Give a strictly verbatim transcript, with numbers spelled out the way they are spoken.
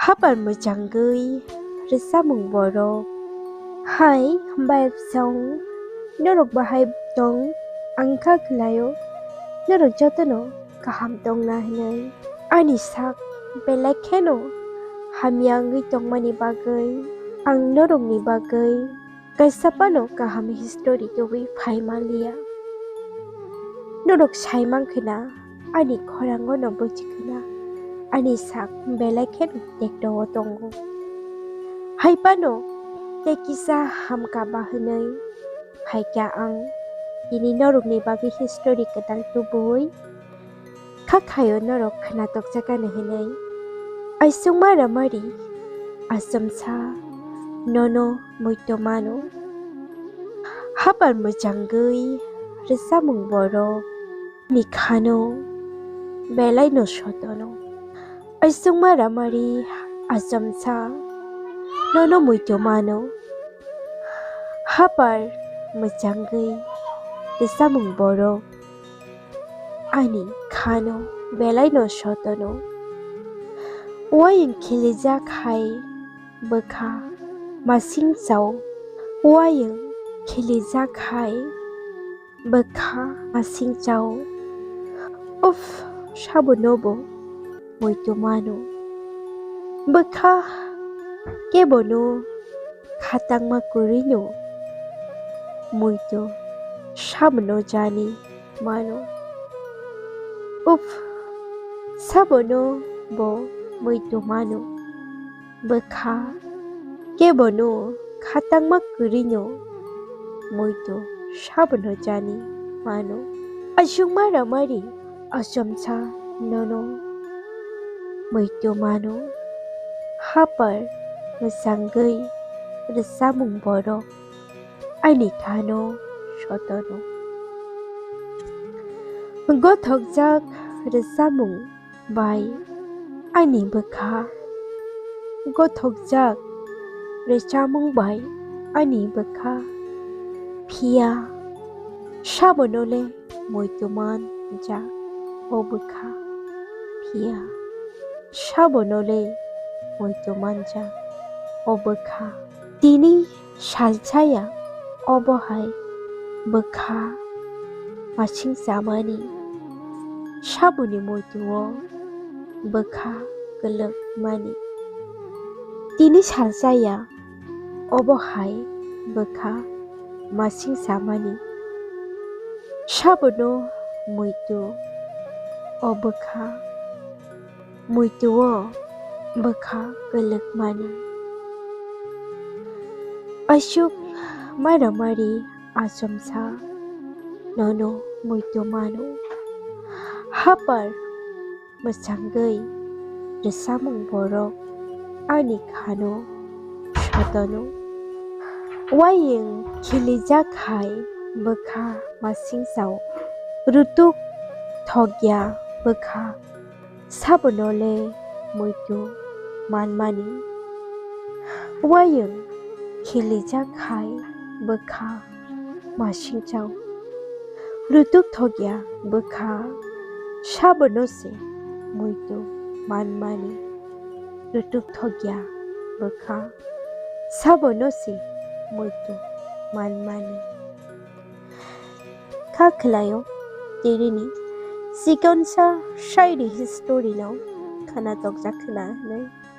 Hapar mwchangwi rwchapmung borok. Hai bai bwsong, norok bahai tong? Ang kha khwlaio, norok jotono kaham tongna hwnwi. Ani sak belai kheno hamya wngwi tongmani bagwi ang norokni bagwi kaisa phano kaham history tubui phai manliya. Norok sai mankha na, ani khorango no buji khwna, ani sak belai khe tekto o tongo. Hai phano tei kisa hamkha ba hwnwi phaikha ang, tini norokni bagwi history kwtal tubui. Kha khaio norok khwna tokjakani hwnwi. Aisukma ramari achomsa nono muitu mano. Hapar mwchangwi rwchapmung borok ni khano belai no sotono. Aisukma ramari achomsa nono muitu mano. Hapar mwchangwi rwchapmung borok ani khano belai no sotono. Wayung khilijak hai bwkha masing chao. Wayung khilijak hai bwkha masing chao. Uff, sabo no bo muitu mano. Bwkha kebo no khatangma kwrwi no muitu sabo no jani mano. Uff, sabo no bo muitu mano. Bwkha kebo no khatangma kwrwi no muitu sabo no jani mano. Aisukma ramari achomsa nono muitu mano. Hapar mwchangwi rwchapmung borok ani khano sotono. Gothokjak rwchapmung bai ani bwkha. Gothokjak rwchapmung bai ani bwkha. Phiya sabo no le muitu manjak o bwkha. Phiya sabo no le muitu manjak o bwkha. Tini salsa ya obo hai bwkha masing chamani. Saboni muitu o bwkha kwlwk mani. Tini salsa ya obo hai bwkha masing chamani. Sabono muitu o bwkha muitu o bwkha kwlwk mani. Aswk maramari achomsa nono muitu mano. Hapar mwchangwi rwchapmung borok ani khano sotono. Wayung khilijak hai bwkha masing chao. Rutuk thokya bwkha sabono le muitu manmani. Wayung khilijak hai bwkha masing chao. Rutuk thokya bwkha sabono se muitu manmani. Rutuk thokya bwkha sabono se muitu manmani. Kha khwlaio, tirini chikonsa shairi history no khana tokjak khwna hwnwi.